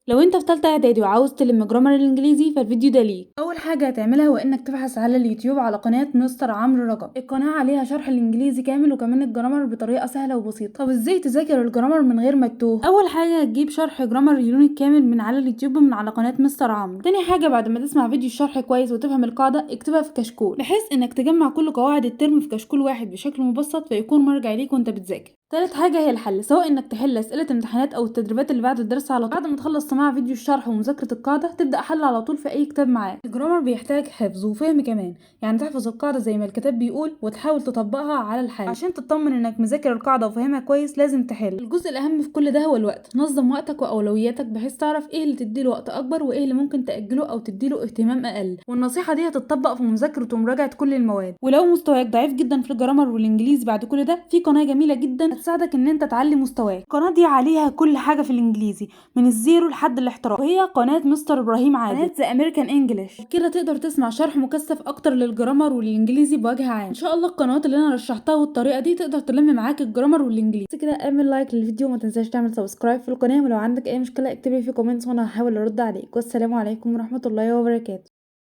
لو انت في تالتة اعدادي وعاوز تلم grammar الانجليزي فالفيديو ده ليك. اول حاجة هتعملها هو انك تبحث على اليوتيوب على قناة مستر عمرو رجب. القناة عليها شرح الانجليزي كامل وكمان ال grammar بطريقة سهلة وبسيطة. طب ازاي تذاكر ال grammar من غير ما تتوه؟ اول حاجة هتجيب شرح grammar unit كامل من على اليوتيوب من على قناة مستر عمرو. تاني حاجة بعد ما تسمع فيديو الشرح كويس وتفهم القاعدة اكتبها في كشكول، بحيث انك تجمع كل قواعد الترم في كشكول واحد بشكل مبسط فيكون مرجع ليك وانت بتذاكر. تالت حاجة هي الحل، سواء انك تحل اسئلة امتحانات او التدريبات اللي بعد الدرس على طول. بعد ما تخلص سماع فيديو الشرح ومذاكرة القاعدة تبدأ حل على طول في اي كتاب معاك. ال grammar بيحتاج حفظ وفهم كمان، يعني تحفظ القاعدة زي ما الكتاب بيقول وتحاول تطبقها على الحال. عشان تطمن انك مذاكر القاعدة وفاهمها كويس لازم تحل. الجزء الاهم في كل ده هو الوقت، نظم وقتك واولوياتك بحيث تعرف ايه اللي تديله وقت اكبر وايه اللي ممكن تأجله او تديله اهتمام اقل. والنصيحة دي هتطبق في مذاكرة ومراجعة كل المواد. ولو مستواك ضعيف جدا في ال grammar والانجليزي بعد كل ده في قناة جميلة جدا هتساعدك ان انت تعلي مستواك. القناة دي عليها كل حاجة في الانجليزي من ال zero لحد الاحتراف، وهي قناة مستر ابراهيم عادل، قناة The American English. كده تقدر تسمع شرح مكثف اكتر لل grammar والانجليزي بوجه عام. ان شاء الله القنوات اللي انا رشحتها والطريقة دي تقدر تلم معاك ال grammar والانجليزي. بس كده اعمل like للفيديو وما تنساش تعمل subscribe في القناة، ولو عندك اي مشكلة اكتبلي في comments وانا هحاول ارد عليك. والسلام عليكم ورحمة الله وبركاته.